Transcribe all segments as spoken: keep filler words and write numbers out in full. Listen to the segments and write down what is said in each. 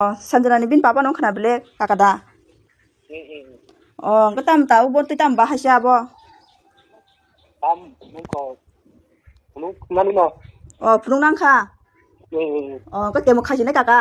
O, Sanjana ni bini papa no khna bile kaka da. Hmm, hmm, hmm. O, hwnkhe tam ta ubo twi tam bahai se abo. Tam nung ko phunuk nani no. O, phunuk nang kha. Hmm, hmm, hmm. O, hwnkhe temo khaisina kaka.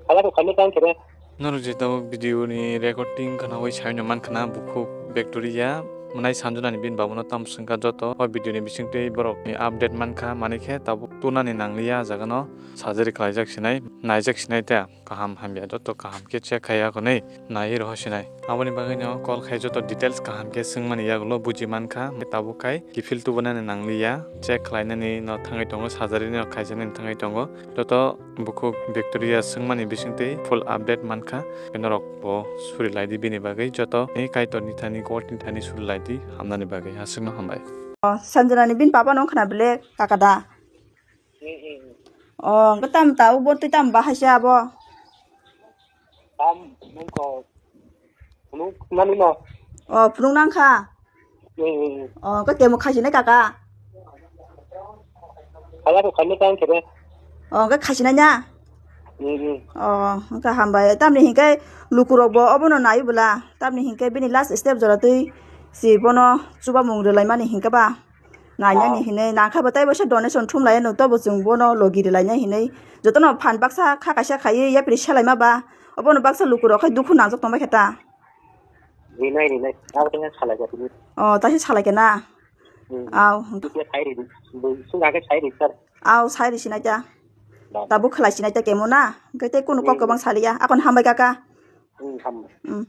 Hala ko khaina tang kere. Norok je tabuk video ni recording khnawi saino mankha na bukhuk Victoria mwnai Sanjana ni bini babuno tam swngkha joto o video ni bisingtwi borok ni update mankha, manwi khe tabuk tunani nangliya ah jaga no surgery khlaijak sinai, naijak sinai ta kaham hamya joto kaham khe check khai ya hwnwi naiwi rohor sinai. Aboni bagwi no call khai joto details kaham khe swngmani yagulo buji mankha, tabuk khai kiphil tubunani nangliya, check khlainani no thangwi tongo, surgery no khaijaknani thangwi tongo. Joto bukhuk Victoria swngmani bisingtwi full update mankha, norok bo suri laidi bini bagwi, joto ni Kaitor ni thani, God ni thani suri laidi hamnani bagwi. Aswkno hambai. O, Sanjana ni bini papa no khna bile kaka da. Hmm, hmm, hmm. O, hwnkhe tam ta ubo twi tam bahai se abo. Tam nung ko phunuk nani no. O, phunuk nang kha. Hmm, hmm, hmm. O, hwnkhe temo khaisina kaka. Hala ko khaina tang kere. O, hwnkhe khaisina nya. Hmm, hmm. O, hwnkhe hambai. Tamni hinkhe lukurok bo obono nai bwla. Tamni hinkhe bini last step jora twi si bono chubamung rwlaimani hinkhe ba. Nainani hinwi nangkha bo tei bo se donation thumlai no tobo chwng bono logi rwlainai hinwi jotono phan baksa kha kaisa khaiwi yapri selaima ba obono baksa lukurok khai dukhu nangjak tongbai khe ta. Rinai, rinai. Abo tengka salai ka tini. O, taisi salai khe na? Hmm. Au. Dukhe sai ri, sung ake sai ri sir. Au, sai ri sinai ta. Tabuk khlai sinai ta kemo na? Hwnkhe tei kunu kok kwbang saliya. Akon hambai kaka. Hmm, hambai. Hmm.